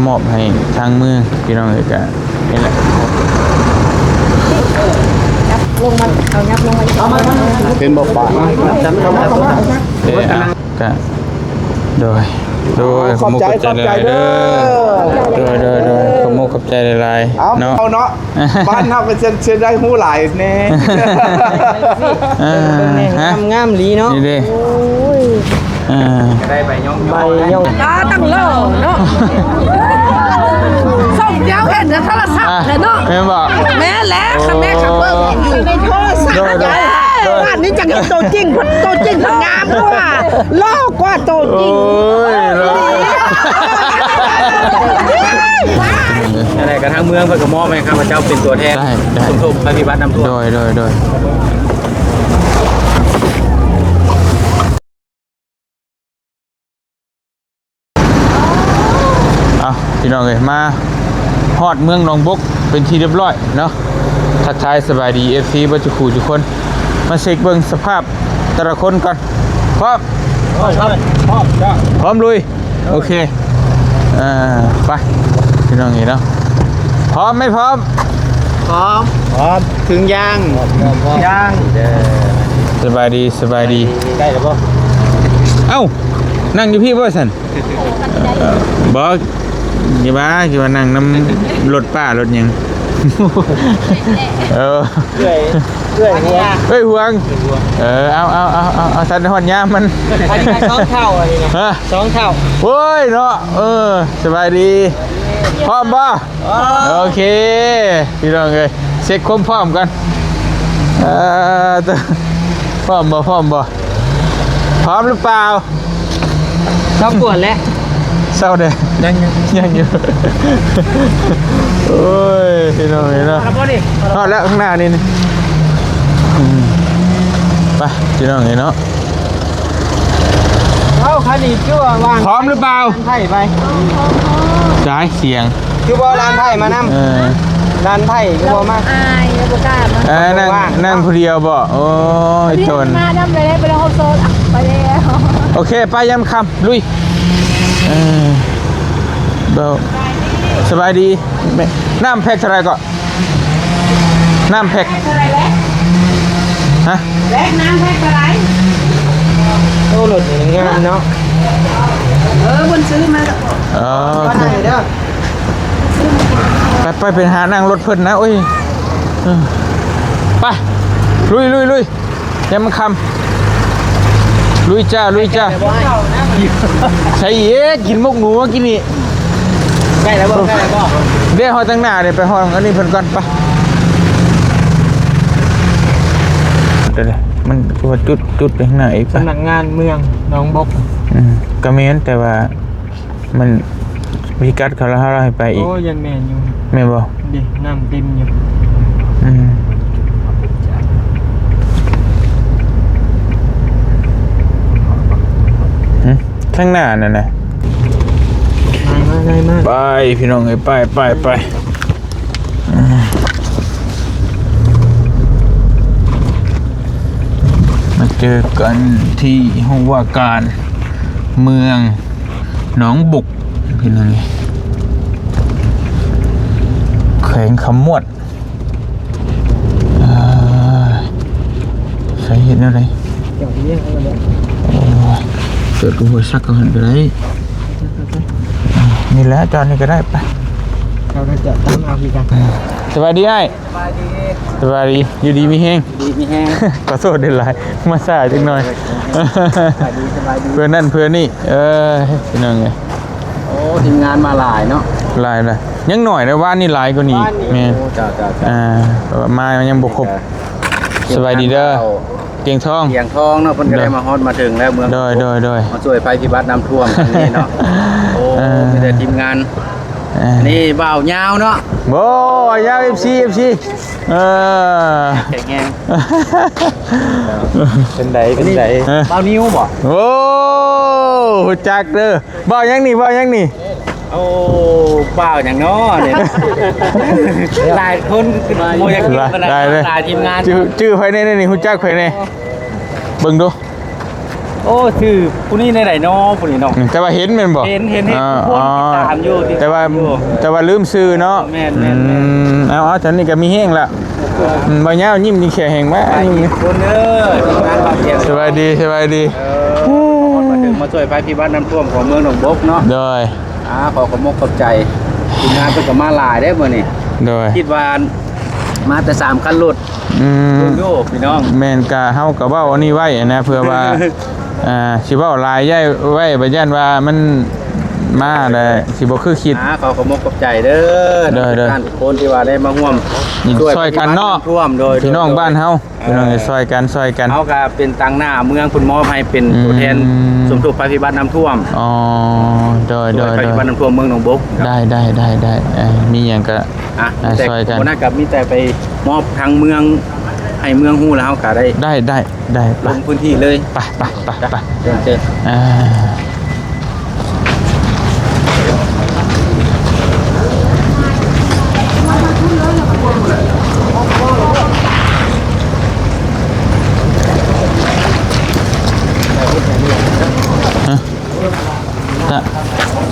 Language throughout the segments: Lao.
ມອບໃຫ້ທາງເມືອງ ພີ່ນ້ອງເອີຍ ກະນີ້ແຫຼະ ຍັບລົງມາ ເອົາຍັບລົງມາ ເຫັນບໍ່ປາ ເອີ ກະ ໂດຍ ໂດຍ ຂອບໃຈ ຂອບໃຈເດີ ໂດຍ ໂດຍ ໂດຍ ຂອບມຸກຂອບໃຈຫຼາຍໆ ເອົາເນາະ ເອົາເນາະ ບ້ານເຮົາກໍເຊີຍ ໄດ້ຮູ້ຫຼາຍແນ່ ເອີ ງາມ ງາມອີ່ຫຼີເນາະ ນີ້ເດ້ ໂອ້ຍ ເອີ ໄດ້ໃບຍ້ອງ ໃບຍ້ອງ ຕາຕັ້ງຫຼໍ່ເນາະ ສົ່ງດຽວເຫັນໃນໂທລະສັບແຫຼະເນາະ ແມ່ນບໍ່ ແມ່ນແຫຼະ ຄັນແມ່ນຄັນເບິ່ງຢູ່ໃນໂທລະສັບ ໂດຍ ໂດຍ ໂດຍ ອັນນີ້ຈັ່ງເຫັນໂຕຈິງ ໂຕຈິງເພິ່ນງາມກວ່າ ຫຼໍ່ກວ່າໂຕຈິງ ໂອ້ຍ ເນາະ ຈັ່ງໃດກໍທາງເມືອງເພິ່ນກໍມອບໃຫ້ຂ້າພະເຈົ້າເປັນຕົວແທນ ໄດ້ ໄດ້ ສົມທົບໄພພິບັດນ້ຳຖ້ວມ ໂດຍ ໂດຍ ໂດຍ ເອົາ ພີ່ນ້ອງເອີຍ ມາຮອດເມືອງໜອງບົກເປັນທີ່ຮຽບຮ້ອຍເນາະ ທັກທາຍສະບາຍດີ ເອັຟຊີ ເບິດທຸກຜູ້ທຸກຄົນ ມາເຊັກເບິ່ງສະພາບແຕ່ລະຄົນກ່ອນ ພ້ອມ ພ້ອມ ພ້ອມ ພ້ອມ ລຸຍ ໂອເຄ ເອີ ໄປ ພີ່ນ້ອງເອີຍເນາະ ພ້ອມໄໝພ້ອມ ພ້ອມ ພ້ອມ ເຖິງຢ່າງ ຍ່າງ ສະບາຍດີ ສະບາຍດີ ໃກ້ແລ້ວບໍ່ ເອົ້າ ນັ່ງຢູ່ພີ້ບໍ່ຊັ້ນ ເອີ ບໍ່ ຢ່າວ່າ ຊິວ່ານັ່ງນຳລົດປ້າລົດຫຍັງ ເອີ ເອື້ອຍ ເອື້ອຍຫວງ ເອື້ອຍຫວງ ເອີ ເອົາ ເອົາ ເອົາ ເອົາ ເອົາ ສັນຮອດຍາມມັນ ອັນນີ້ສອງເທົ່າ ອັນນີ້ນະ ຮະ ສອງເທົ່າ ໂອ້ຍເນາະ ເອີ ສະບາຍດີ ພ້ອມບໍ່? ໂອເຄ ພີ່ນ້ອງເອີຍ ເຊັກຄວາມພ້ອມກ່ອນ ເອີ ພ້ອມບໍ່? ພ້ອມບໍ່? ພ້ອມຫຼືເປົ່າ? ເຊົາປວດແລ້ວ ເຊົາເດ້ ຍັງຢູ່ ຍັງຢູ່ ໂອ້ຍ ພີ່ນ້ອງເອີຍເນາະ ຮອດແລ້ວຂ້າງໜ້ານີ້ ນີ້ ອືມ ໄປ ພີ່ນ້ອງເອີຍເນາະ ເອົ້າ ຄັນນີ້ຄືວ່າວ່າງ ພ້ອມຫຼືເປົ່າ? ໄປ ໄປ ສາຍສຽງ ຄືບໍ່ຫຼານໄຜ່ມານຳ ເອີ ຫຼານໄຜ່ຄືບໍ່ມາ ອາຍ ບໍ່ກ້າມາ ເອີ ນັ່ງ ນັ່ງຜູ້ດຽວບໍ? ໂອ້ຍ ຈົນ ມານຳໄດ້ ໄປແລ້ວ ໄປແລ້ວ ໂອເຄ ໄປ ຍາມຄ່ຳ ລຸຍ ເອີ ເບົາ ສະບາຍດີ ແມ່ ນ້ຳແພັກເທົ່າໃດເກາະ? ນ້ຳແພັກ ແພັກເທົ່າໃດແລະ? ຮະ? ແລະ ນ້ຳແພັກເທົ່າໃດ? ໂອ້ ລົດນີ້ງາມເນາະ ເອີ ເພິ່ນຊື້ມາ ເອີ ໄປ ໄປ ໄປຫານັ່ງລົດເພິ່ນນະ ໂອ້ຍ ເອີ ໄປ ລຸຍ ລຸຍ ລຸຍ ຍາມມັນຄ່ຳ ລຸຍຈ້າ ລຸຍຈ້າ ໃສ່ອີກ ກິນໝົກໜູມາກິນນີ້ ໃກ້ແລ້ວບໍ່? ໃກ້ແລ້ວບໍ່? ເດ້ ຮອດທາງໜ້າເດ້ ໄປຮອດອັນນີ້ເພິ່ນກ່ອນ ໄປ ເດີ ມັນຄືວ່າຈຸດ ຈຸດໄປຂ້າງໜ້າອີກ ສຳນັກງານເມືອງໜອງບົກ ອືມ ກະແມ່ນ ແຕ່ວ່າ ມັນພິກັດເຂົາລະ ເຮົາລະໃຫ້ໄປອີກ ໂອ້ ຍັງແມ່ນຢູ່ ແມ່ນບໍ່? ເດ້ ນ້ຳເຕັມຢູ່ ອືມ ຫຶ ທາງໜ້ານັ້ນນະ ງ່າຍມາກ ງ່າຍມາກ ໄປ ພີ່ນ້ອງເອີຍ ໄປ ໄປ ໄປ ອືມ ມາເຈີກັນທີ່ຫ້ອງວ່າການເມືອງ ໜອງບົກ ພີ່ນ້ອງເອີຍ ແຂວງຄຳມ່ວນ ເອີ ໃສ່ເຮັດແນວໃດ? ໂອ້ຍ ເປີດຫົວຊັກເອົາຫັ້ນກໍໄດ້ ນີ້ແຫຼະ ຈອດນີ້ກໍໄດ້ ໄປ ເຮົາຈະຕາມເອົາຄືກັນ ສະບາຍດີອ້າຍ ສະບາຍດີ ສະບາຍດີ ຢູ່ດີມີແຮງ ຢູ່ດີມີແຮງ ຂໍໂທດຫຼາຍໆ ມາຊ້າຈັກໜ່ອຍ ສະບາຍດີ ສະບາຍດີ ເພື່ອນັ້ນເພື່ອນີ້ ເອີ ພີ່ນ້ອງເອີຍ ໂອ້ ທີມງານມາຫຼາຍເນາະ ຫຼາຍລະ ຍັງໜ້ອຍເດ້ ວານນີ້ຫຼາຍກວ່ານີ້ ວານນີ້ ແມ່ນ ໂອ້ ເຈົ້າ ເຈົ້າ ເຈົ້າ ອ່າ ມາຍັງບໍ່ຄົບ ສະບາຍດີເດີ ຕຽງທອງ ຕຽງທອງເນາະ ເພິ່ນກໍໄດ້ມາຮອດມາເຖິງແລ້ວ ເມືອງ ໂດຍ ໂດຍ ໂດຍ ມາຊ່ວຍໄພພິບັດນ້ຳຖ້ວມຄັ້ງນີ້ເນາະ ໂອ້ ເອີ ມີແຕ່ທີມງານ ເອີ ອັນນີ້ບ່າວຍາວເນາະ ໂອ້ ຍາວ ເອັຟຊີ ເອັຟຊີ ເອີ ແຂງແຮງ ເປັນໃດ ເປັນໃດ ບ່າວນິວບໍ? ໂອ້ ຮູ້ຈັກເດີ ບ່າວຫຍັງນີ້ ບ່າວຫຍັງນີ້? ໂອ້ ບ່າວຫຍັງເນາະນີ້ ຫຼາຍຄົນບໍ່ຢາກ ຫຼາຍ ຫຼາຍເລີຍ ຫຼາຍທີມງານ ຈື່ ຈື່ໃຜແດ່ນີ້ ຮູ້ຈັກໃຜແດ່? ເບິ່ງດູ ໂອ້ ຊື່ຜູ້ນີ້ແນວໃດນໍ ຜູ້ນີ້ເນາະ? ອືມ ແຕ່ວ່າເຫັນແມ່ນບໍ່? ເຫັນ ເຫັນ ເຫັນ ອ່າ ຄົນຕິດຕາມຢູ່ ອ່າ ຕິດຕາມຢູ່ ແຕ່ວ່າ ແຕ່ວ່າລືມຊື່ເນາະ. ແມ່ນໆໆ ອືມ ເອົາ ເອົາ ຕອນນີ້ກໍມີແຮງລະ ອືມ ບໍ່ຍາວຍິ້ມນີ້ແຄ່ແຮງວ່າ ສະບາຍດີທຸກຄົນເດີ ທີມງານບ່າວຈຽງ ສະບາຍດີ ສະບາຍດີ. ເອີ ມາເຖິງມາຊ່ວຍໄພພິບັດນ້ຳຖ້ວມຂອງເມືອງໜອງບົກເນາະ. ໂດຍ ອ່າ ຂໍຂອບອົກຂອບໃຈ ທີມງານເພິ່ນກໍມາຫຼາຍເດ້ມື້ນີ້. ໂດຍ ຄິດວ່າມາແຕ່ສາມຄັນລົດ. ອືມ ເບິ່ງດູພີ່ນ້ອງ ແມ່ນ ກະເຮົາກະເວົ້າອັນນີ້ໄວ້ນະ ເພື່ອວ່າ ອ່າ ຊິເວົ້າຫຼາຍຢ້າຍໄວ້ ບາດຢ້ານວ່າມັນມາແລ້ວຊິບໍ່ຄືຄິດ. ອ່າ ຂໍຂອບອົກຂອບໃຈເດີ ໂດຍໆ ທຸກທ່ານທຸກຄົນທີ່ວ່າໄດ້ມາຮ່ວມຊ່ວຍ ຊ່ອຍກັນເນາະ ນ້ຳຖ້ວມ ໂດຍ ພີ່ນ້ອງ ໂດຍ ບ້ານເຮົາ ເອີ ພີ່ນ້ອງ ຊ່ອຍກັນ ຊ່ອຍກັນ. ເຮົາກະເປັນຕາງໜ້າເມືອງ ເພິ່ນມອບໃຫ້ເປັນ ອືມ ຕົວແທນສົມທົບໄພພິບັດນ້ຳຖ້ວມ. ອໍ ໂດຍໆໆ ຊ່ວຍໄພພິບັດນ້ຳຖ້ວມເມືອງໜອງບົກ. ໄດ້ໆໆໆ ເອີ ມີຫຍັງກະ ອ່ະ ອ່າ ມີແຕ່ ຊ່ອຍກັນ ບໍ່ນັ້ນກໍມີແຕ່ໄປມອບທາງເມືອງ ໃຫ້ເມືອງຮູ້ ແລ້ວເຮົາກໍໄດ້ ໄດ້ ໄດ້ ໄດ້ ໄປ ລົງພື້ນທີ່ເລີຍ. ໄປ ໄປ ໄປ ໄປ ເຊີນ ເຊີນ ອ່າ ຮະ? ຕະ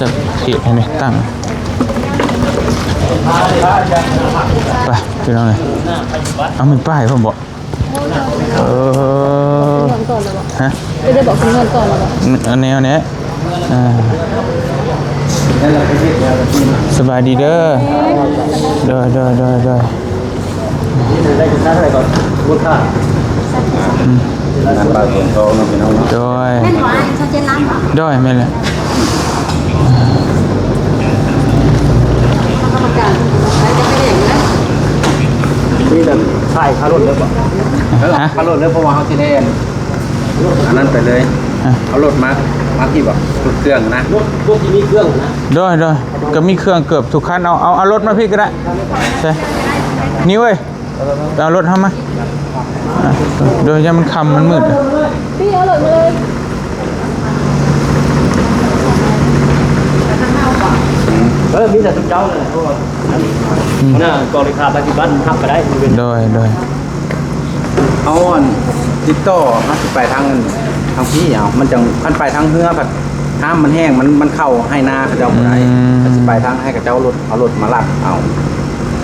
ຈະເຂດໃຫ້ແດ່ ຕັ້ງ ໄປ ພີ່ນ້ອງເອີຍ. ເອົາ ມີປ້າຍພ້ອມບໍ່? ເອີ ຮະ? ໄດ້ບອກຄຳນວນກ່ອນແລ້ວບໍ່? ອັນແນວແນະ ອ່າ ສະບາຍດີເດີ. ໂດຍ ໂດຍ ໂດຍ ໂດຍ. ໄດ້ຈັກເທົ່າໃດກໍມູນຄ່າ ອືມ ງານປາກເງິນທອງເນາະ ພີ່ນ້ອງເນາະ. ໂດຍ ແມ່ນບໍ່? ຊາວເຈັດລ້ານບໍ່? ໂດຍ ແມ່ນແຫຼະ. ມີແຕ່ຖ່າຍຄ່າລົດເລີຍບໍ່? ເອີ ຄ່າລົດເລີຍ ເພາະວ່າເຮົາຊິໄດ້ອັນ ອັນນັ້ນໄປເລີຍ. ຮະ? ເອົາລົດມາ ມາພີ້ບໍ່? ລົດເຄື່ອງນະ ລົດ ລົດທີ່ມີເຄື່ອງນະ. ໂດຍ ໂດຍ ກໍມີເຄື່ອງເກືອບທຸກຄັນ. ເອົາ ເອົາ ເອົາລົດມາພີ້ກໍໄດ້. ໃສ່ ນີ້ເວີຍ ເອົາລົດເຮົາມາ. ອ່າ ໂດຍ ຢ້ານມັນຄ່ຳມັນມືດ. ເອີ ມີແຕ່ຊຸມເຈົ້ານັ້ນແຫຼະ ເພາະວ່າ ອືມ ຫົວໜ້າກອງເລຂາປະຕິບັດຮັບກໍໄດ້. ໂດຍ ໂດຍ. ເຮົາອັນຕິດຕໍ່ ເຮົາຊິໄປທາງອັນ ທາງພີ້ເອົາ ມັນຈັ່ງ ຄັນໄປທາງເຮືອພັດ ນ້ຳມັນແຫ້ງ ມັນ ມັນເຂົ້າໄຮ່ນາເຂົາເຈົ້າບໍ່ໄດ້. ອືມ ຄັນຊິໄປທາງໃຫ້ເຂົາເຈົ້າລົດ ເອົາລົດມາລັດເອົາ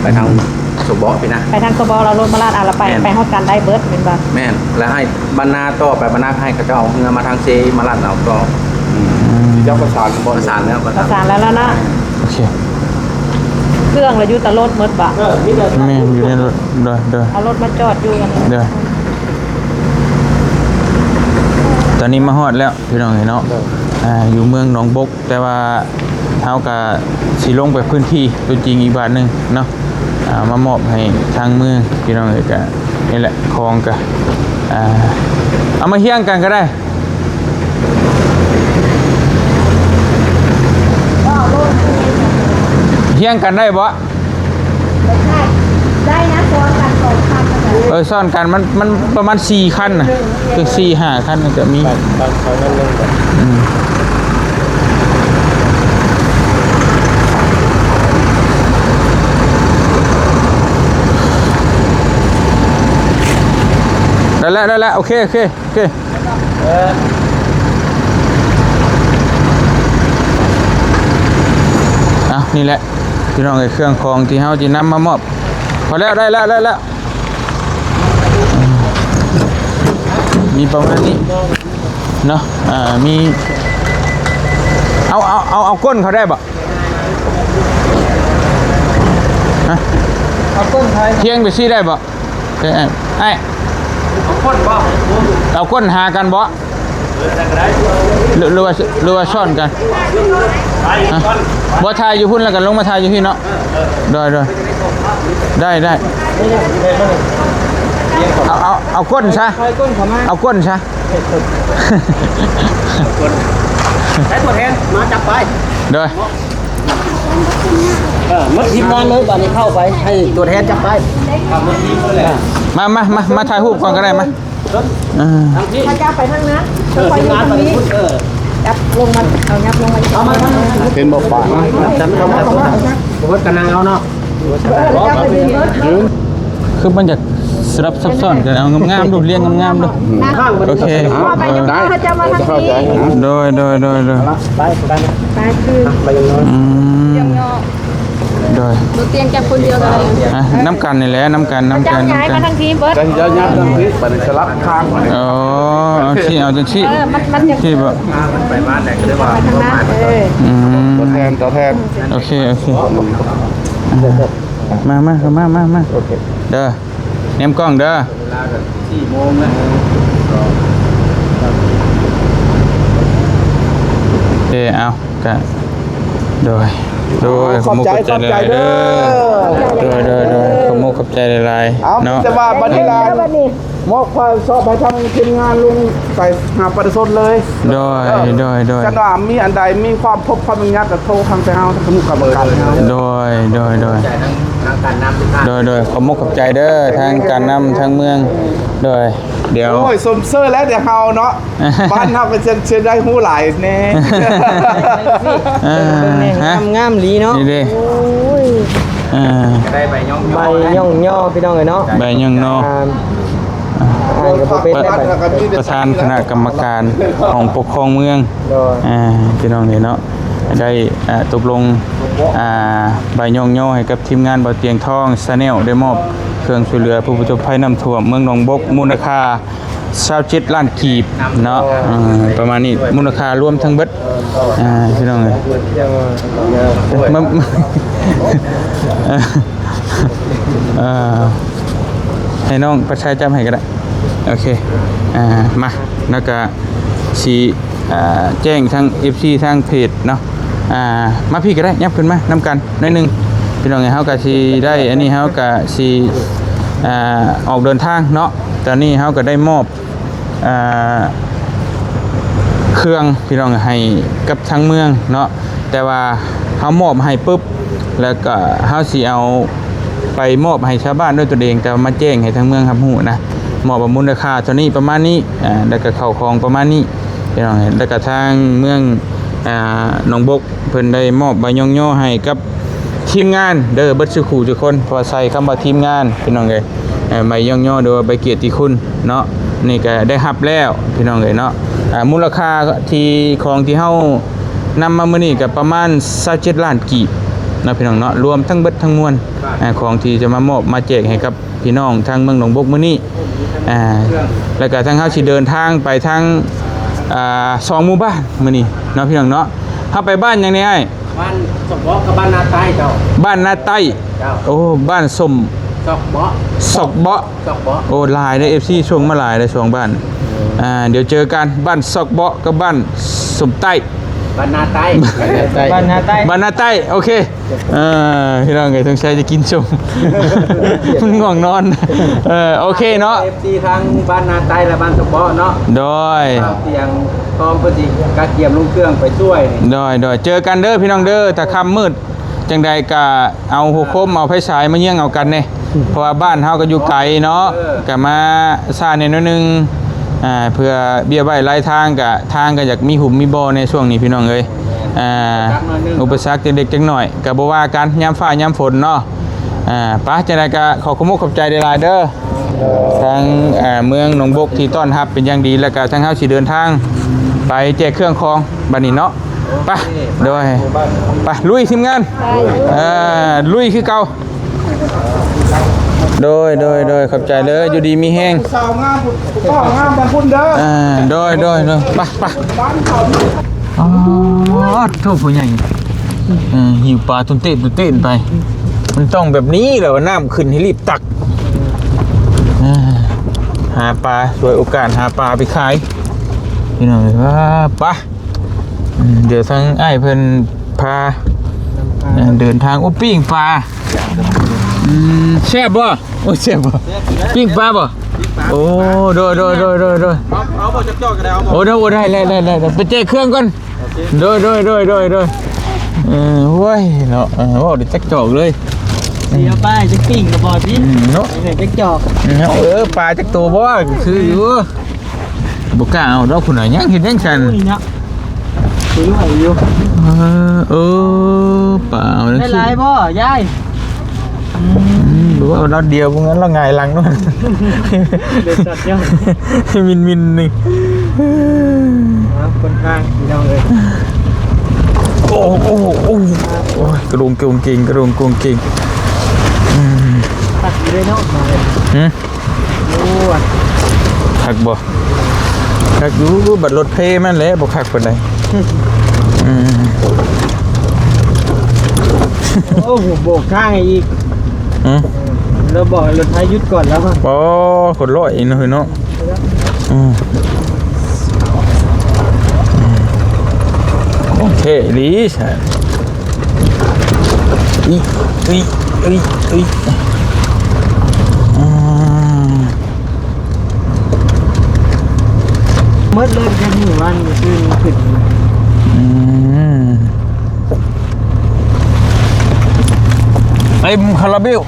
ໄປທາງ ອືມ ສົບເບາະພີ້ນະ ໄປທາງສົບເບາະ ແລ້ວລົດມາລັດເອົາ ແລ້ວໄປ ແມ່ນ ໄປຮອດກັນໄດ້ເບິດແມ່ນບໍ່? ແມ່ນ ແລ້ວໃຫ້ບ້ານນາຕໍ່ໄປ ບ້ານນາໃຫ້ເຂົາເຈົ້າເອົາເຮືອມາທາງເຊມາລັດເອົາຕໍ່. ອືມ ເຈົ້າປະສານບໍ່? ປະສານແລ້ວ ປະສານແລ້ວເນາະ. ໂອເຄ ເຄື່ອງລະຢູ່ຕະລົດໝົດບໍ່? ເອີ ມີແຕ່ ແມ່ນ ຢູ່ໃນລົດ. ໂດຍ ໂດຍ ເອົາລົດມາຈອດຢູ່ອັນນີ້. ໂດຍ ຕອນນີ້ມາຮອດແລ້ວພີ່ນ້ອງເອີຍເນາະ. ໂດຍ ອ່າ ຢູ່ເມືອງໜອງບົກ ແຕ່ວ່າເຮົາກະຊິລົງໄປພື້ນທີ່ຕົວຈິງອີກບາດໜຶ່ງເນາະ. ອ່າ ມາມອບໃຫ້ທາງເມືອງພີ່ນ້ອງເອີຍ. ກະນີ້ແຫຼະ ຂອງກະ ອ່າ ເອົາມາຮຽງກັນກໍໄດ້. ຮຽງກັນໄດ້ບໍ່? ໄດ້ນະ ຊ້ອນກັນສອງຄັນນະ. ເອີ ຊ້ອນກັນ ມັນ ມັນປະມານສີ່ຄັນນະ ຄືສີ່ຫ້າຄັນມັນຈະມີ. ອືມ ໄດ້ແລ້ວ ໄດ້ແລ້ວ ໂອເຄ ໂອເຄ. ໂອເຄ ເອີ ອ່ະ ນີ້ແຫຼະພີ່ນ້ອງເອີຍ ເຄື່ອງຂອງທີ່ເຮົາຊິນຳມາມອບ. ພໍແລ້ວ ໄດ້ແລ້ວ ໄດ້ແລ້ວ ມີປະມານນີ້ເນາະ. ອ່າ ມີ ເອົາ ເອົາ ເອົາ ເອົາກົ້ນເຂົາໄດ້ບໍ່? ຮະ? ເອົາກົ້ນໃຜ? ທຽງໄປຊີ້ໄດ້ບໍ່? ເອີ ອ້າຍ ເອົາກົ້ນບໍ່? ເອົາກົ້ນຫາກັນບໍ່? ຫຼື ຫຼືວ່າ ຫຼືວ່າຊ້ອນກັນ? ຮະ? ບໍ່ ຖ່າຍຢູ່ພຸ້ນ ແລ້ວກໍລົງມາຖ່າຍຢູ່ພີ້ເນາະ. ໂດຍ ໂດຍ ໄດ້ ໄດ້ ເອົາ ເອົາ ເອົາກົ້ນຊະ ເອົາກົ້ນຊະ. ໃຊ້ຕົວແທນມາຈັບໄປ. ໂດຍ ເອີ ໝົດທີມງານເລີຍ ບາດນີ້ເຂົ້າໄປໃຫ້ຕົວແທນຈັບໄປ. ມາ ມາ ມາ ມາຖ່າຍຮູບກ່ອນກໍໄດ້ ມາ. ເອີ ເຂົາຈະໄປທາງນັ້ນ ເອີ ຂ້ອຍຢູ່ທາງນີ້. ເອີ ຈັບລົງມາ ເອົາຫຍັບລົງມາ. ເຫັນບໍ່ປານະ? ເບິດກະນັ່ງເອົາເນາະ. ຄືມັນຢາກ ສະຫຼັບຊັບຊ້ອນກັນ ເອົາງາມໆດູ ລຽງງາມໆດູ. ໂອເຄ ເອີ ໄດ້ ເຂົາເຈົ້າມາທາງນີ້ ໂດຍ ໂດຍ ໂດຍ ໂດຍ ໄປຄື ອືມ ໂດຍ ບໍ່ຕຽງຈັກຄົນດຽວກໍໄດ້ ອ່ະ ນຳກັນນີ້ແຫຼະ ນຳກັນ ນຳກັນ ນຳກັນ ເຈົ້າຍ້າຍມາທາງພີ້ເບິດ ເຈົ້າຍ້າຍມາທາງພີ້ ບັດນີ້ສະຫຼັບທາງ ອໍ ເອົາຊີ້ ເອົາຈັ່ງຊີ້ ເອີ ມັນ ມັນຈະ ທີ່ບໍ່ ທາງມັນໄປບ້ານໃດກໍໄດ້ວ່າ ໄປທາງນັ້ນ ເອີ ອືມ ຕົວແທນ ຕົວແທນ ໂອເຄ ໂອເຄ ມາ ມາ ເຂົ້າມາ ມາ ມາ ໂອເຄ ເດີ ແນມກ້ອງເດີ ເວລາກໍສີ່ໂມງແລ້ວ ເອີ ເອົາ ກະ ໂດຍ ໂດຍ ຂອບໃຈ ຂອບໃຈເດີ ໂດຍ ໂດຍ ໂດຍ ຂອບມຸກຂອບໃຈຫຼາຍໆ ເອົາ ເນາະ ມີແຕ່ວ່າບັດນີ້ລະ ມອບຄວາມຊອບໃຫ້ທາງທີມງານລົງໄປຫາປະຊາຊົນເລີຍ ໂດຍ ໂດຍ ໂດຍ ຄັນວ່າມີອັນໃດ ມີຄວາມທຸກຄວາມຫຍັງກໍໂທທາງໄປເຮົາ ທາງຄະນະກຳມະການເຮົາ ໂດຍ ໂດຍ ໂດຍ ໃຈທາງ ທາງການນຳ ໂດຍ ໂດຍ ຂອບມຸກຂອບໃຈເດີ ທາງການນຳ ທາງເມືອງ ໂດຍ ດຽວ ໂອ້ຍ ຊົມເຊີຍແລ້ວ ດຽວເຮົາເນາະ ບ້ານເຮົາກໍຈະ ຈະໄດ້ຮູ້ຫຼາຍແດ່ ເອີ ເບິ່ງແນ່ ຮະ ງາມ ງາມອີ່ຫຼີເນາະ ນີ້ເດ້ ໂອ້ຍ ເອີ ໄດ້ໃບຍ້ອງຍໍ ໃບຍ້ອງຍໍ ພີ່ນ້ອງເອີຍເນາະ ໃບຍ້ອງຍໍ ອ່າ ອ່ານກໍບໍ່ເປັນ ປະ ປະທານຄະນະກຳມະການຫ້ອງປົກຄອງເມືອງ ໂດຍ ອ່າ ພີ່ນ້ອງເອີຍເນາະ ໄດ້ ອ່າ ຕົກລົງ ອ່າ ໃບຍ້ອງຍໍໃຫ້ກັບທີມງານບ່າວຕຽງທອງ Channel ໄດ້ມອບເຄື່ອງຊ່ວຍເຫຼືອຜູ້ປະສົບໄພນ້ຳຖ້ວມເມືອງໜອງບົກ ມູນຄ່າ ຊາວເຈັດລ້ານກີບເນາະ ເອີ ປະມານນີ້ ມູນຄ່າລວມທັງເບິດ ອ່າ ພີ່ນ້ອງເອີຍ ມາ ເອີ ໃຫ້ນ້ອງພັດໄຊຈັບໃຫ້ກໍໄດ້ ໂອເຄ ອ່າ ມາ ແລ້ວກະຊິ ອ່າ ແຈ້ງທາງ ເອັຟຊີ ທາງເພຈເນາະ ອ່າ ມາພີ້ກໍໄດ້ ຫຍັບຂຶ້ນມານຳກັນໜ້ອຍໜຶ່ງ ພີ່ນ້ອງເອີຍ ເຮົາກໍຊິໄດ້ ອັນນີ້ເຮົາກໍຊິ ອ່າ ອອກເດີນທາງເນາະ ຕອນນີ້ເຮົາກໍໄດ້ມອບ ອ່າ ເຄື່ອງ ພີ່ນ້ອງ ໃຫ້ກັບທາງເມືອງເນາະ ແຕ່ວ່າເຮົາມອບໃຫ້ປຶບ ແລ້ວກໍເຮົາຊິເອົາໄປມອບໃຫ້ຊາວບ້ານດ້ວຍຕົນເອງ ແຕ່ວ່າມາແຈ້ງໃຫ້ທາງເມືອງຮັບຮູ້ນະ ມອບວ່າມູນຄ່າເທົ່ານີ້ ປະມານນີ້ ອ່າ ແລ້ວກໍເຂົ້າຂອງປະມານນີ້ ພີ່ນ້ອງ ແລ້ວກໍທາງເມືອງ ອ່າ ໜອງບົກ ເພິ່ນໄດ້ມອບໃບຍ້ອງຍໍໃຫ້ກັບທີມງານເດີ ເບິດສູ່ຄູ່ສູ່ຄົນ ເພາະວ່າໃສ່ຄຳວ່າທີມງານ ພີ່ນ້ອງເອີຍ ເອີ ໃບຍ້ອງຍໍ ຫຼືວ່າໃບກຽດຕິຄຸນເນາະ ນີ້ກໍໄດ້ຮັບແລ້ວ ພີ່ນ້ອງເອີຍເນາະ ອ່າ ມູນລະຄ່າທີ່ ຂອງທີ່ເຮົານຳມາມື້ນີ້ກໍປະມານຊາວເຈັດລ້ານກີບເນາະ ພີ່ນ້ອງເນາະ ລວມທັງເບິດທັງມວນ ອ່າ ຂອງທີ່ຈະມາມອບມາແຈກໃຫ້ກັບ ພີ່ນ້ອງທາງເມືອງໜອງບົກມື້ນີ້ ອ່າ ແລ້ວກໍທາງເຮົາຊິເດີນທາງໄປທາງ ອ່າ ສອງໝູ່ບ້ານມື້ນີ້ເນາະ ພີ່ນ້ອງເນາະ ເຮົາໄປບ້ານຫຍັງແດ່ອ້າຍ? ບ້ານສອກເບາະກັບບ້ານນາໃຕ້ເຈົ້າ. ບ້ານນາໃຕ້ ເຈົ້າ. ໂອ້ ບ້ານສົມ ສອກເບາະ ສອກເບາະ ສອກເບາະ ໂອ້ ຫຼາຍເດ້ ເອັຟຊີ ສົ່ງມາຫຼາຍເດ້ ສອງບ້ານ ອ່າ ດຽວເຈີກັນ ບ້ານສອກເບາະກັບບ້ານສົມໃຕ້ ບ້ານນາໃຕ້ ບ້ານນາໃຕ້ ບ້ານນາໃຕ້ ໂອເຄ ເອີ ພີ່ນ້ອງເອີຍ ສົງໄສຈະກິນສົ້ມ ມັນງ່ວງນອນ ເອີ ໂອເຄເນາະ ເອັຟຊີ ທັງບ້ານນາໃຕ້ ແລະ ບ້ານສະເບາະເນາະ ໂດຍ ຕຽງທອງເພິ່ນຊິກະກຽມລົງເຄື່ອງໄປຊ່ວຍນີ້ ໂດຍ ໂດຍ ເຈີກັນເດີພີ່ນ້ອງເດີ ຖ້າຄ່ຳມືດຈັ່ງໃດກະເອົາຫົວໂຄມ ເອົາໄຟສາຍມາຍຽງເອົາກັນແດ່ ເພາະວ່າບ້ານເຮົາກໍຢູ່ໄກເນາະ ເອີ ກະມາຊ້າແດ່ໜ້ອຍໜຶ່ງ ອ່າ ເພື່ອເບ້ຍໄວ້ໄຫຼທາງ ກະທາງກໍຢາກມີຫຸມມີບໍ່ໃນຊ່ວງນີ້ພີ່ນ້ອງເອີຍ ອ່າ ອຸປະສັກເລັກໆນ້ອຍໆ ກໍບໍ່ວ່າກັນ ຍາມຟ້າຍາມຝົນເນາະ ອ່າ ປະ ຈັ່ງໃດກໍຂໍຂອບມຸກຂອບໃຈຫຼາຍໆເດີ ທາງ ອ່າ ເມືອງໜອງບົກທີ່ຕ້ອນຮັບເປັນຢ່າງດີ ແລ້ວກໍທາງເຮົາຊິເດີນທາງໄປແຈກເຄື່ອງຂອງບັດນີ້ເນາະ ໄປ ໂດຍ ໄປ ລຸຍທີມງານ ເອີ ລຸຍຄືເກົ່າ ໂດຍ ໂດຍ ໂດຍ ຂອບໃຈເດີ ຢູ່ດີມີແຮງ ສາວງາມ ຜູ້ບ່າວງາມທາງພຸ້ນເດີ ເອີ ໂດຍ ໂດຍ ໂດຍ ໄປ ໄປ ອໍ ໂທ້ ຜູ້ໃຫຍ່ ເອີ ຫິວປາຕຸນເຕນຕຸນເຕນໄປ ມັນຕ້ອງແບບນີ້ແຫຼະວ່າ ນ້ຳຂຶ້ນໃຫ້ລີບຕັກ ເອີ ຫາປາ ສວຍໂອກາດຫາປາໄປຂາຍ ພີ່ນ້ອງເອີຍ ໄປ ອືມ ດຽວທາງອ້າຍເພິ່ນພາ ເດີນທາງ ໂອ້ ປີ້ງປາ ອືມ ແຊບບໍ່? ໂອ້ ແຊບບໍ່? ປີ້ງປາບໍ່? ໂອ້ ໂດຍ ໂດຍ ໂດຍ ໂດຍ ເອົາ ເອົາບໍ່ ຈັກຈອກກໍໄດ້ ເອົາບໍ່? ໂອ້ ໂດຍ ໂອ້ ໄດ້ ໄດ້ ໄດ້ ໄດ້ ໄປແຈກເຄື່ອງກ່ອນ ໂດຍ ໂດຍ ໂດຍ ໂດຍ ເອີ ໂອ້ຍ ເນາະ ເອີ ເວົ້າໄດ້ຈັກຈອກເລີຍ ຊິເອົາປາຈັກປີ້ງກໍບໍ່ຕິ ອືມ ເນາະ ຈັກຈອກ ເນາະ ເອີ ປາຈັກໂຕບໍ່ ຄືຢູ່ ບໍ່ກ້າເອົາດອກພຸ້ນນະ ຍັງເຮັດຫຍັງຊັ້ນ ໂອ້ຍເນາະ ສວຍຢູ່ ເອີ ເອີ ປາເອົາຈັ່ງຊີ້ ໄດ້ຫຼາຍບໍ່ຍາຍ? ອືມ ອືມ ເ ວ່າລາວດຽວບໍ່ຊັ້ນລາວຫງາຍຫຼັງເນາະ ເລີຍສັດຍອດ ມິນໆ ນີ້ ເອົາຄົນທາງພີ່ນ້ອງເອີຍ ໂອ້ ໂອ້ ໂອ້ ໂອ້ຍ ກະໂດງໂກງເກງ ກະໂດງໂກງເກງ ອືມ ຕັດຢູ່ເດ້ເນາະ ມາເລີຍ ຫື ໂອ້ຍ ຄັກບໍ່? ຄັກຢູ່ ບັດລົດເພມັນແຫຼະບໍ່ຄັກປານໃດ ອືມ ໂອ້ໂຫ ໂບກທາງໃຫ້ອີກ ຫື ແລ້ວບອກໃຫ້ລົດໄຖຢຸດກ່ອນແລ້ວ ບໍ່ ຄົນລອຍອີກເນາະ ເນາະ ອືມ ໂອເຄ ດີຊະ ອີກ ອີກ ອີກ ອີກ ອືມ ໝົດເລີຍ ແຕ່ມື້ວານມື້ຄືນຂຶ້ນ ອືມ ເຕັມຄາລາເບວ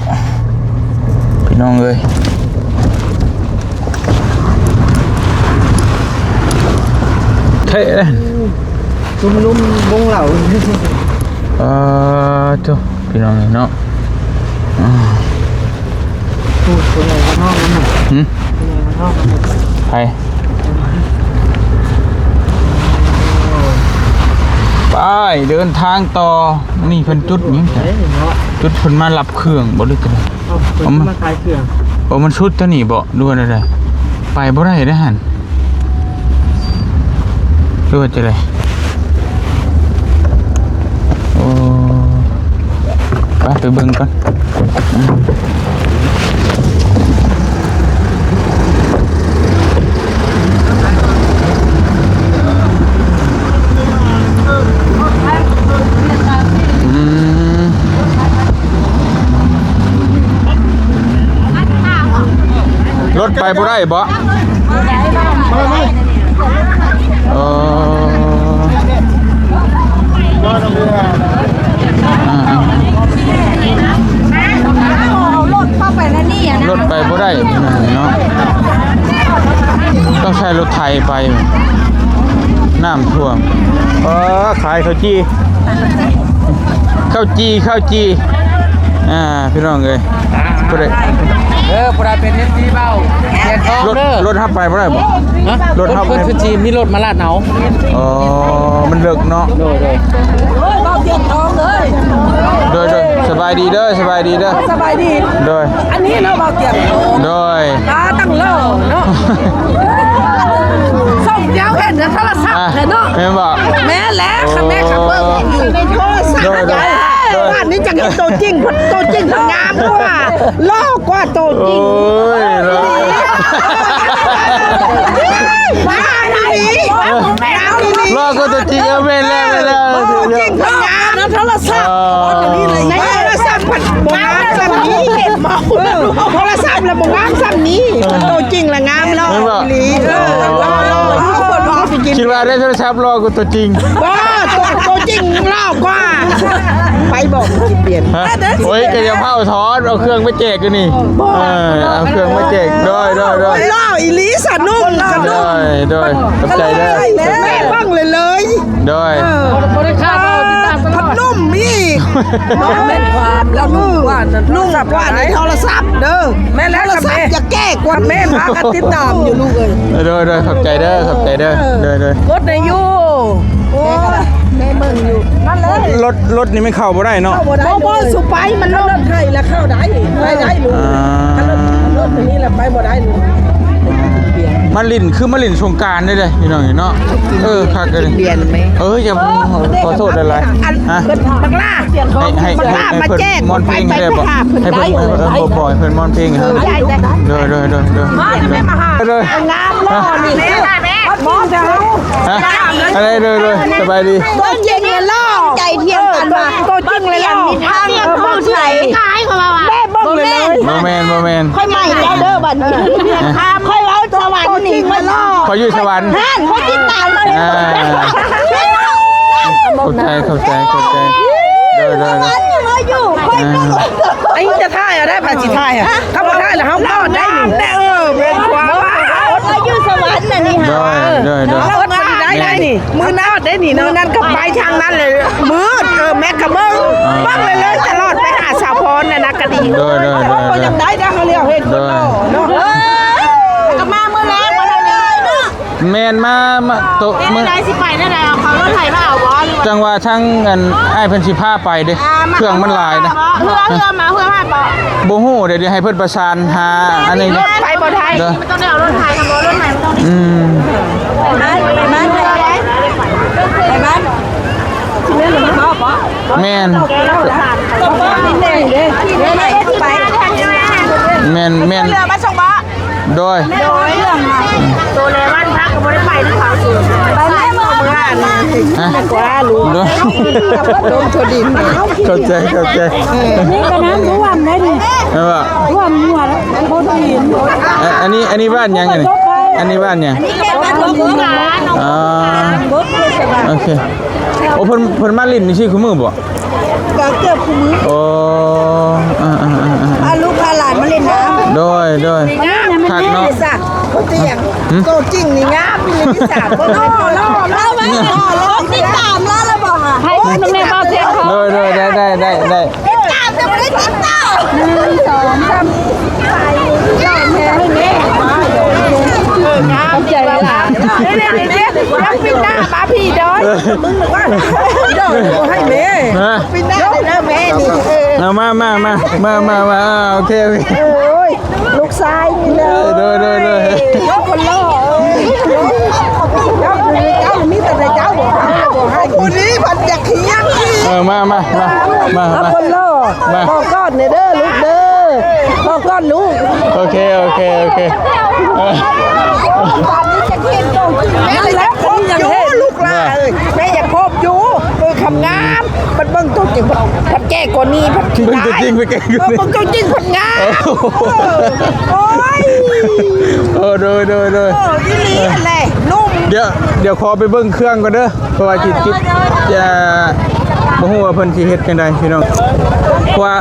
ພີ່ນ້ອງເອີຍ ເທ່ເດ້ ຊຸມນຸມວົງເຫຼົ້າ ເອີ ໂທ້ ພີ່ນ້ອງເອີຍເນາະ ອືມ ຜູ້ ຜູ້ໃຫຍ່ມາຮ້ອງນຳ ຫື ຜູ້ໃຫຍ່ມາຮ້ອງນຳ ໃຜ? ໄປເດີນທາງຕໍ່ ນີ້ເພິ່ນຈຸດຫຍັງ ເອີ ເນາະ ຈຸດເພິ່ນມາຮັບເຄື່ອງບໍ່ ຫຼືຈັ່ງໃດ? ເອົ້າ ເພິ່ນ ເອົາມາ ມາຂາຍເຄື່ອງ ໂອ້ ມັນສຸດເທົ່ານີ້ບໍ່ ຫຼືວ່າແນວໃດ? ໄປບໍ່ໄດ້ເດ້ຫັ້ນ ຫຼືວ່າຈັ່ງໃດ? ໂອ້ ໄປ ໄປເບິ່ງກ່ອນ ອືມ ອືມ ລົດໄປບໍ່ໄດ້ບໍ່? ເອີ ອ່າໆ ເອົາລົດເຂົ້າໄປໃນນີ້ອະນະ ລົດໄປບໍ່ໄດ້ເນາະ ຕ້ອງໃຊ້ລົດໄຖໄປ ນ້ຳຖ້ວມ ເອີ ຂາຍເຂົ້າຈີ່ ເຂົ້າຈີ່ ເຂົ້າຈີ່ ອ່າ ພີ່ນ້ອງເອີຍ ຜູ້ໃດ ເອີ ຜູ້ໃດເປັນເອັຟຊີບ່າວ ແກນທອງເດີ ລົດ ລົດເຮົາໄປບໍ່ໄດ້ບໍ່? ຮະ? ລົດເຮົາ ລົດຄືຊິມີລົດມາລາດເອົາ ອໍ ມັນເລິກເນາະ ໂດຍ ໂດຍ ໂດຍ ໂດຍ ສະບາຍດີເດີ ສະບາຍດີເດີ ສະບາຍດີ ໂດຍ ອັນນີ້ເນາະ ບ່າວກຽມ ໂດຍ ຕາຕັ້ງຫຼໍ່ເນາະ ສົມດຽວເຫັນໃນໂທລະສັບແຫຼະເນາະ ແມ່ນບໍ່? ແມ່ນແຫຼະ ຄັນແມ່ນຄັນເບິ່ງຢູ່ໃນໂທລະສັບ ໂດຍ ໂດຍ ໂດຍ ອັນນີ້ຈັ່ງເຫັນໂຕຈິງ ໂຕຈິງເພິ່ນງາມກວ່າ ຫຼໍ່ກວ່າໂຕຈິງ ໂອ້ຍ ຫຼໍ່ ງາມອີ່ຫຼີ ງາມອີ່ຫຼີ ຫຼໍ່ກວ່າໂຕຈິງ ເອີ ແມ່ນແລ້ວ ແມ່ນແລ້ວ ໂຕຈິງເພິ່ນງາມນະ ໂທລະສັບ ອໍ ໃນໂທລະສັບພັດບໍ່ງາມສ່ຳນີ້ ເອີ ໂທລະສັບລະບໍ່ງາມສ່ຳນີ້ ໂຕຈິງລະງາມຫຼໍ່ອີ່ຫຼີ ເອີ ຫຼໍ່ ຫຼໍ່ ຫຼໍ່ ຄິດວ່າໃນໂທລະສັບຫຼໍ່ກວ່າໂຕຈິງ ບໍ່ ໂຕ ໂຕຈິງຫຼໍ່ກວ່າ ໄປບອກກິນບຽນ ຮະ? ໂອ້ຍ ກະຢ່າເຜົາຖອດ ເອົາເຄື່ອງໄປແຈກຢູ່ນີ້ ບໍ່ ເອີ ເອົາເຄື່ອງໄປແຈກ ໂດຍ ໂດຍ ໂດຍ ຫຼໍ່ອີ່ຫຼີສະໜຸ່ມ ໂດຍ ໂດຍ ຂອບໃຈເດີ ແມ່ເບິ່ງເລີຍ ໂດຍ ເອີ ບໍ່ໄດ້ຄ່າເຮົາຕິດຕາມຕະຫຼອດ ໜຸ່ມອີກ ບໍ່ແມ່ນຄວາມ ລະໜຸ່ມກວ່າ ໜຸ່ມກວ່າໃນໂທລະສັບເດີ ແມ່ນແລ້ວ ໂທລະສັບຈະແກ້ກວ່າ ແມ່ນພາກັນຕິດຕາມຢູ່ລູກເອີຍ ໂດຍ ໂດຍ ຂອບໃຈເດີ ຂອບໃຈເດີ ໂດຍ ໂດຍ ກົດໃຫ້ຢູ່ ໂອ້ຍ ແມ່ເບິ່ງຢູ່ ນັ້ນແຫຼະ ລົດ ລົດນີ້ມັນເຂົ້າບໍ່ໄດ້ເນາະ ເຂົ້າບໍ່ໄດ້ ບໍ່ ບໍ່ ສຸໄປ ມັນລົດໄຖລະເຂົ້າໄດ້ ໄປໄດ້ລູກ ອ່າ ຄັນລົດ ລົດນີ້ລະໄປບໍ່ໄດ້ລູກ ມາຫຼິ້ນ ຄືມາຫຼິ້ນສົງການເດ້ ພີ່ນ້ອງເນາະ ເອີ ຄັກເດ້ ເອີ ຢ່າ ຂໍໂທດຫຼາຍໆ ຮະ ບັກຫຼ້າ ໃຫ້ ໃຫ້ ໃຫ້ ໃຫ້ເພິ່ນມ່ອນເພງໃຫ້ໄດ້ບໍ່ ໃຫ້ເພິ່ນ ເອີ ບໍ່ ບໍ່ ໃຫ້ເພິ່ນມ່ອນເພງໃຫ້ ໂດຍ ໂດຍ ໂດຍ ໂດຍ ງາມຫຼໍ່ນີ້ ຮະ ອັນໃດ ໂດຍ ໂດຍ ສະບາຍດີ ໂຕຈິງແລະຫຼໍ່ ໃຈທຽງກັນວ່າ ໂຕຈິງແລະຫຼໍ່ ມີທາງເລືອກເຂົ້າໃສ ແມ່ເບິ່ງເລີຍ ບໍ່ແມ່ນ ບໍ່ແມ່ນ ຂ້ອຍໃໝ່ແລ້ວເດີບັດນີ້ ຂ້ອຍເວົ້າສະຫວັນນີ້ ຂ້ອຍຢູ່ສະຫວັນ ຫັ້ນ ຂ້ອຍຕິດຕາມມາເລີຍ ອ່າ ຂອບໃຈ ຂອບໃຈ ຂອບໃຈ ໂດຍ ໂດຍ ສະຫວັນນີ້ມາຢູ່ ຂ້ອຍ ອ່າ ອັນນີ້ຈະຖ່າຍເອົາໄດ້ ໃຜຊິຖ່າຍ ຄັນບໍ່ໄດ້ລະເຮົາຮອດໄດ້ນີ້ ເອີ ແມ່ນຄວາມວ່າ ເຮົາຢູ່ສະຫວັນນະນີ້ ໂດຍ ໂດຍ ໂດຍ ເຮົາອດບໍ່ໄດ້ໄດ້ນີ້ ມື້ນັ້ນໄດ້ນີ້ເນາະ ມື້ນັ້ນກໍໄປທາງນັ້ນເລີຍ ມືດ ເອີ ແມັກກະເບິ່ງ ອ່າ ເບິ່ງເລີຍ ຕະຫຼອດໄປຫາສາວພອນນະນະກະດີ ໂດຍ ໂດຍ ໂດຍ ໂດຍ ໂຕ ເປັນ ມື້ ແນວໃດ ຊິໄປແນວໃດ ເອົາເຂົາລົດໄຖມາເອົາບໍ່ ຫຼືວ່າ ຈັ່ງວ່າທາງອັນອ້າຍເພິ່ນຊິພາໄປເດ້ ອ່າ ເຮືອງມັນຫຼາຍນະ ມາເອົາບໍ່ ເຮືອ ເຮືອມາ ເຮືອມາບໍ່ ບໍ່ຮູ້ ດຽວໃຫ້ເພິ່ນປະສານຫາອັນນີ້ ລົດໄປບໍ່ໄດ້ ເດີ ມັນຕ້ອງໄດ້ເອົາລົດໄຖ ຄັນບໍ່ລົດໄຖມັນຕ້ອງໄດ້ ອືມ ໄປບ້ານ ໄປບ້ານ ໄປບ້ານ ແມ່ນ ແມ່ນ ແມ່ນ ເຮືອມາສົ່ງບໍ່? ໂດຍ ໂດຍ ໂຕແລບ້ານພັກກໍບໍ່ໄດ້ໄປນຳເຂົາ ໄປແລ້ວ ເມື່ອ ເມື່ອ ຮະ ກວ່າລູກ ໂດຍ ລົງໂທດິນ ເຂົ້າໃຈ ເຂົ້າໃຈ ນີ້ກໍນ້ຳຖ້ວມໄດ້ນີ້ ແມ່ນບໍ່? ຖ້ວມຫົວແລ້ວ ບໍ່ໄດ້ເຫັນ ອັນ ອັນນີ້ ອັນນີ້ບ້ານຫຍັງອັນນີ້? ອັນນີ້ບ້ານຫຍັງ? ອໍ ໂອເຄ ໂອ້ ເພິ່ນ ເພິ່ນມາຫຼິ້ນຢູ່ຊີ້ຄູ່ມື້ບໍ່? ກໍເກືອບຄູ່ມື້ ໂອ້ ອ່າໆໆໆ ພາລູກພາຫຼານມາຫຼິ້ນນ້ຳ ໂດຍ ໂດຍ ຄັກເນາະ ໂຕຈິງນີ້ງາມອີ່ຫຼີ ສາມຄົນ ໂອ້ ຫຼໍ່ ຫຼໍ່ ຕິດຕາມລາວແລ້ວບໍ່? ໃຫ້ນຳແມ່ເວົ້າແທນ ໂດຍ ໂດຍ ໄດ້ ໄດ້ ໄດ້ ຕິດຕາມ ແຕ່ບໍ່ໄດ້ຕິດຕໍ່ ໜຶ່ງ ສອງ ສາມ ຂອບໃຈຫຼາຍໆ ປີໜ້າມາພີ້ເດີ ມຶງວ່າ ໂດຍ ບໍ່ໃຫ້ແມ່ ຮະ ປີໜ້າເດີແມ່ນີ້ ເອີ ເອົາ ມາ ມາ ມາ ໂອເຄ ໂອເຄ ໂອ້ຍ ລູກຊາຍນີ້ເດີ ໂດຍ ໂດຍ ໂດຍ ເຈົ້າຄົນຫຼໍ່ ເອີ ເຈົ້າ ເຈົ້າມີແຕ່ເຈົ້າບໍ່ໃຫ້ ຜູ້ນີ້ເພິ່ນຢາກຮຽນ ເອີ ມາ ມາ ມາ ມາ ເອົາ ມາ ຄົນຫຼໍ່ ມາ ຂໍກອດແດ່ເດີລູກເດີ ຂໍກອດລູກ ໂອເຄ ໂອເຄ ໂອເຄ ເອີ ແມ່ຢາກພົບຢູ່ລູກຫຼ້າເອີຍ ແມ່ຢາກພົບຢູ່ ເອີ ຄຳງາມ ມັນເບິ່ງໂຕຈິງ ພັດແກ່ກວ່ານີ້ ພັດຂີ້ຮ້າຍ ເບິ່ງໂຕຈິງ ເອີ ເບິ່ງໂຕຈິງ ພັດງາມ ໂອ້ຍ ໂອ້ ໂດຍ ໂດຍ ໂດຍ ເອີ ອີ່ຫຼີຫັ້ນແຫຼະ ນຸ່ມ ດຽວ ດຽວຂໍໄປເບິ່ງເຄື່ອງກ່ອນເດີ ເພາະວ່າຊິ ຊິ ຈະ ບໍ່ຮູ້ວ່າເພິ່ນຊິເຮັດຈັ່ງໃດພີ່ນ້ອງ ເພາະວ່າ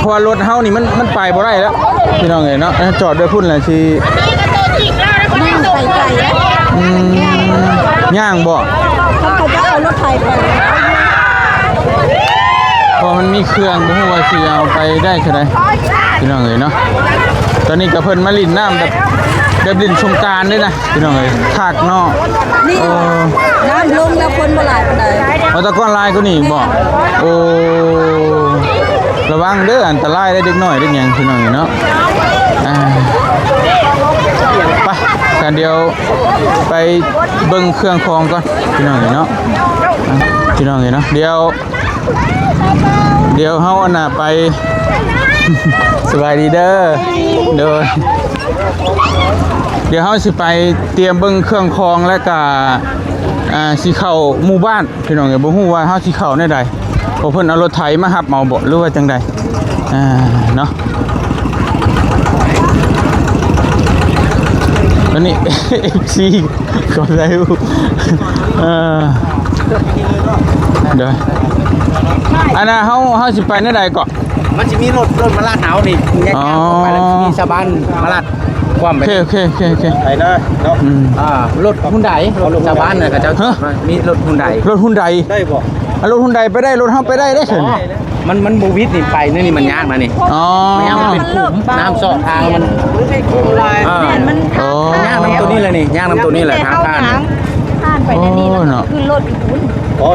ເພາະວ່າລົດເຮົານີ້ມັນ ມັນໄປບໍ່ໄດ້ແລ້ວພີ່ນ້ອງເອີຍເນາະ ຈອດໄວ້ພຸ້ນແຫຼະຊິ ຍ່າງໄປໄກ ອືມ ຍ່າງບໍ່? ເຂົາເຈົ້າເອົາລົດໄຖໄປ ເພາະມັນມີເຄື່ອງ ບໍ່ຮູ້ວ່າຊິເອົາໄປໄດ້ເທົ່າໃດ ພີ່ນ້ອງເອີຍເນາະ ຕອນນີ້ກໍເພິ່ນມາຫຼິ້ນນ້ຳແບບ ແບບຫຼິ້ນສົງການເດ້ນະ ພີ່ນ້ອງເອີຍ ຄັກເນາະ ນີ້ ເອີ ນ້ຳລົງແລ້ວຄົນບໍ່ຫຼາຍປານໃດ ເອົາ ແຕ່ກ່ອນຫຼາຍກວ່ານີ້ບໍ່? ໂອ້ ລະວັງເດີ ອັນຕະລາຍເດ້ ເດັກນ້ອຍເດັກຫຍັງ ພີ່ນ້ອງເອີຍເນາະ ອ່າ ໄປ ກັນ ດຽວໄປເບິ່ງເຄື່ອງຂອງກ່ອນ ພີ່ນ້ອງເອີຍເນາະ ພີ່ນ້ອງເອີຍເນາະ ດຽວ ດຽວເຮົາອັນນ່າໄປ ສະບາຍດີເດີ ໂດຍ ດຽວເຮົາຊິໄປຕຽມເບິ່ງເຄື່ອງຂອງ ແລ້ວກະ ອ່າ ຊິເຂົ້າໝູ່ບ້ານ ພີ່ນ້ອງເອີຍ ບໍ່ຮູ້ວ່າເຮົາຊິເຂົ້າແນວໃດ ເພາະເພິ່ນເອົາລົດໄຖມາຮັບເອົາບໍ່ ຫຼືວ່າຈັ່ງໃດ ອ່າ ເນາະ ອັນນີ້ ເອັຟຊີ ຂອບໃຈ ເອີ ໂດຍ ອັນນ່າ ເຮົາ ເຮົາຊິໄປແນວໃດເກາະ? ມັນຊິມີລົດ ລົດມາລັດເຮົານີ້ ແຍກ ອໍ ທາງອອກໄປ ແລ້ວຊິມີຊາວບ້ານມາລັດຄວາມໄປ ໂອເຄ ໂອເຄ ໂອເຄ ໂອເຄ ໄປເລີຍເນາະ ອືມ ອ່າ ລົດຮຸນໄດ ລົດຊາວບ້ານນະ ເຂົາເຈົ້າ ຮະ ມີລົດຮຸນໄດ ລົດຮຸນໄດ ໄດ້ບໍ່? ອ່າ ລົດຮຸນໄດໄປໄດ້ ລົດເຮົາໄປໄດ້ເດ້ ອໍ ມັນ ມັນບໍ່ວິດນີ້ ໄປນີ້ ນີ້ມັນຍາກນະນີ້ ອໍ ມັນຍາກ ມັນເປັນຂຸມ ນ້ຳຊອກທາງມັນ ມັນເປັນຂຸມຫຼາຍ ອ່າ ແມ່ນ ມັນ ອໍ ຍາກນຳໂຕນີ້ແຫຼະນີ້ ຍາກນຳໂຕນີ້ແຫຼະ ທາງຜ່ານ ຜ່ານໄປໃນນີ້ ໂອ້ ແລ້ວກໍ ເນາະ ຂຶ້ນລົດຢູ່ພຸ້ນ ອໍ